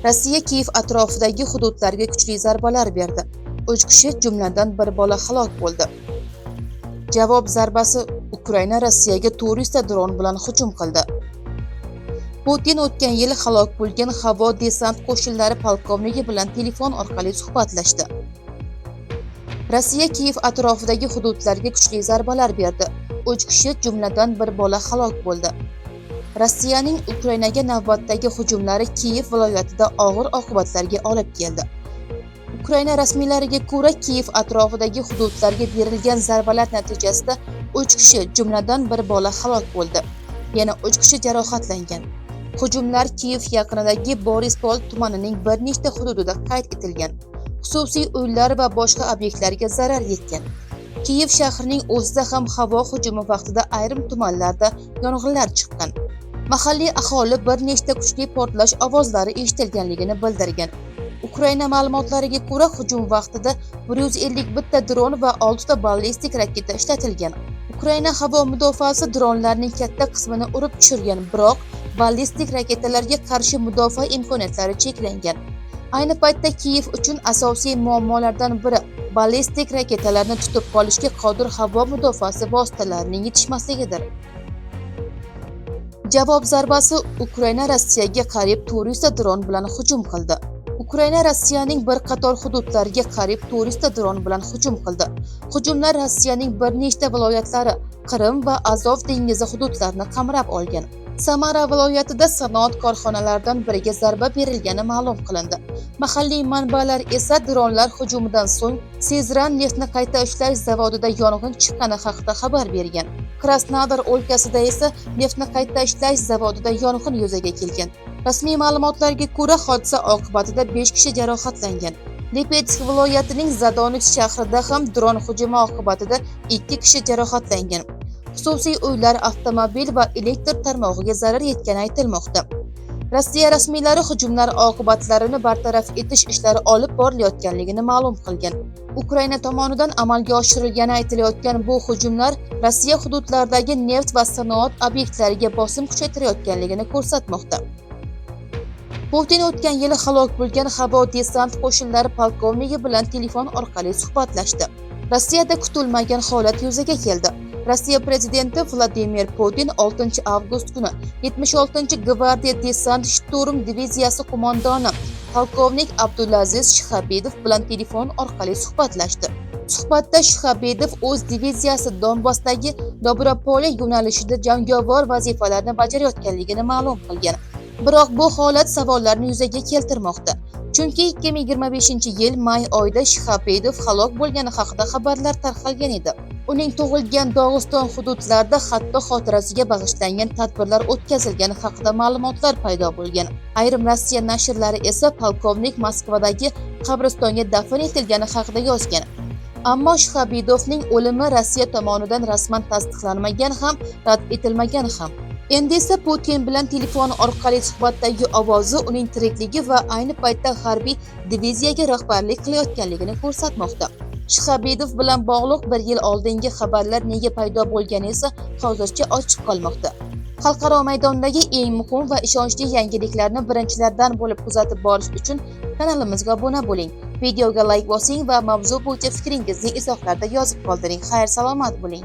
Rossiya Kiyev atrofidagi hududlarga kuchli zarbalar berdi. 3 kishi, jumladan bir bola halok bo'ldi. Javob zarbasi: Ukraina Rossiyaga 400 ta dron bilan hujum qildi. Putin o'tgan yili halok bo'lgan havo desant qo'shinlari polkovniki bilan telefon orqali suhbatlashdi. Rossiya Kiyev atrofidagi hududlarga kuchli zarbalar berdi. 3 kishi, jumladan bir bola halok bo'ldi. Rossiyaning Ukrainaga navbatdagi hujumlari Kiyev viloyatida og'ir oqibatlarga olib keldi. Ukraina rasmiylariga ko'ra, Kiyev atrofidagi hududlarga berilgan zarbalar natijasida 3 kishi, jumladan bir bola halok bo'ldi. Yana 3 kishi jarohatlangan. Hujumlar Kiyev yaqinidagi Borispol tumanining bir nechta hududida qayd etilgan. Xususiy uylar va boshqa obyektlarga zarar yetgan. Kiyev shahrining o'zida ham havo hujumi vaqtida ayrim tumanlarda yong'inlar chiqqan. Mahalliy aholi bir nechta kuchli portlash ovozlari eshitilganligini bildirgan. Ukraina ma'lumotlariga ko'ra, hujum vaqtida 151 ta dron va 6 ta ballistik raketa ishlatilgan. Ukraina havo mudofaasi dronlarning katta qismini urib tushirgan, biroq ballistik raketalarga qarshi mudofaa imkoniyatlari cheklangan. Ayni paytda Kiyev uchun asosiy muammolardan biri ballistik raketalarni tutib qolishga qodir havo mudofaasi vositalarining yetishmasligidir. Javob zarbasi: Ukraina Rossiyaga qariyb 400 ta dron bilan hujum qildi. Ukraina Rossiyaning bir qator hududlariga qariyb 400 ta dron bilan hujum qildi. Hujumlar Rossiyaning bir nechta viloyatlari, Qrim va Azov dengizi hududlarini qamrab olgan. Samara viloyatida sanoat korxonalaridan biriga zarba berilgani ma'lum qilindi. Mahalliy manbalar esa dronlar hujumidan so'ng Sezran neftni qayta ishlash zavodida yong'in chiqqani haqida xabar bergan. Krasnodar o'lkasida esa neftni qayta ishlash zavodida yong'in yuzaga kelgan. Rasmiy ma'lumotlarga ko'ra, hodisa oqibatida 5 kishi jarohatlangan. Lipetsk viloyatining Zadonich shahrida ham dron hujumi oqibatida 2 kishi jarohatlangan. Xususiy uylar, avtomobil va elektr tarmog'iga zarar yetgani aytilmoqda. Rossiya rasmiylari hujumlar oqibatlarini bartaraf etish ishlari olib borilayotganligini ma'lum qilgan. Ukraina tomonidan amalga oshirilgani aytilayotgan bu hujumlar Rossiya hududlaridagi neft va sanoat obyektlariga bosim kuchaytirayotganligini ko'rsatmoqda. Putin o'tgan yili halok bo'lgan havo desant qo'shinlari polkovniki bilan telefon orqali suhbatlashdi. Rossiyada kutilmagan holat yuzaga keldi. Rossiya prezidenti Vladimir Putin 6 avgust kuni 76-gvardiya desant shturm diviziyasi qo'mondoni polkovnik Abdulaziz Shihabidov bilan telefon orqali suhbatlashdi. Suhbatda Shihabidov o'z diviziyasi Donbassdagi Dobropolye yo'nalishida jangovar vazifalarni bajarayotganligini ma'lum qilgan. Biroq bu holat savollarni yuzaga keltirmoqda. Chunki 2025-yil may oyida Shihabidov halok bo'lgani haqida xabarlar tarqalgan edi. Uning tug'ilgan Dog'iston hududlarida hatto xotirasiga bag'ishlangan tadbirlar o'tkazilgani haqida ma'lumotlar paydo bo'lgan. Ayrim Rossiya nashrlari esa polkovnik Moskvadagi qabristonga dafn etilgani haqida yozgan. Ammo Shihabidovning o'limi Rossiya tomonidan rasman tasdiqlanmagan ham, rad etilmagan ham. Endi esa Putin bilan telefon orqali suhbatdagi ovozi uning tirikligi va ayni paytda harbiy diviziyaga rahbarlik qilayotganligini ko'rsatmoqda. Shihabidov bilan bog'liq bir yil oldingi xabarlar nega paydo bo'lgani esa hozircha ochiq qolmoqda. Xalqaro maydondagi eng muhim va ishonchli yangiliklarni birinchilardan bo'lib kuzatib borish uchun kanalimizga obuna bo'ling. Videoga layk bosing va mavzu bo'yicha fikringizni izohlarda yozib qoldiring. Xayr, salomat bo'ling.